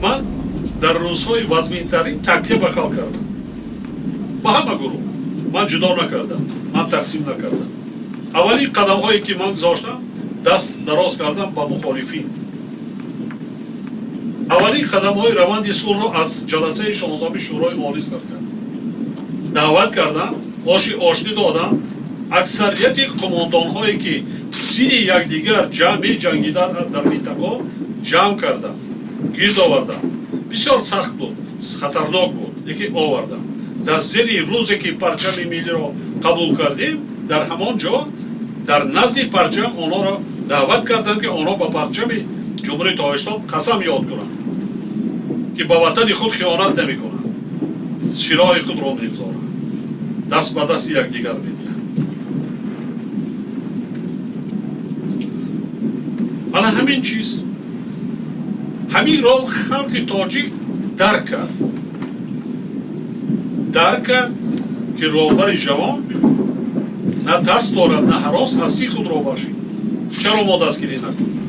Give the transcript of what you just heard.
Ман дар рӯзҳои вазминтарин такя ба халқ кардам, ба ҳама гурӯҳ. Ман ҷудо накардам, ман тақсим накардам. Аввалин қадамҳое ки ман гузоштам, даст дароз кардам ба мухолифин. Аввалин қадамҳои раванди сулҳро аз ҷаласаи 16-уми Шӯрои Олӣ сар кардам. Даъват кардам, оши оштӣ додам. Аксарияти қумондонҳое ки зидди якдигар меҷангиданд дар минтақаҳо, ҷамъ кардам, гирд овардам. Бисёр сахт буд, хатарнок буд, лекин овардам. Дар зери рӯзе ки парчами миллиро қабул кардем, дар ҳамон ҷо, дар назди парчам онҳоро даъват кардам, ки онҳо ба парчами Ҷумҳурии Тоҷикистон қасам ёд кунанд, ки ба ватани худ хиёнат намекунанд, силоҳи худро мегузоранд, даст ба дасти якдигар медиҳанд. Ана ҳамин чиз, ҳаминро халқи тоҷик дарк кард, дарк кард, ки роҳбари ҷавон на тарс дорад, на ҳарос, ҳастии худро бахшид. Чаро мо дастгирӣ накунем?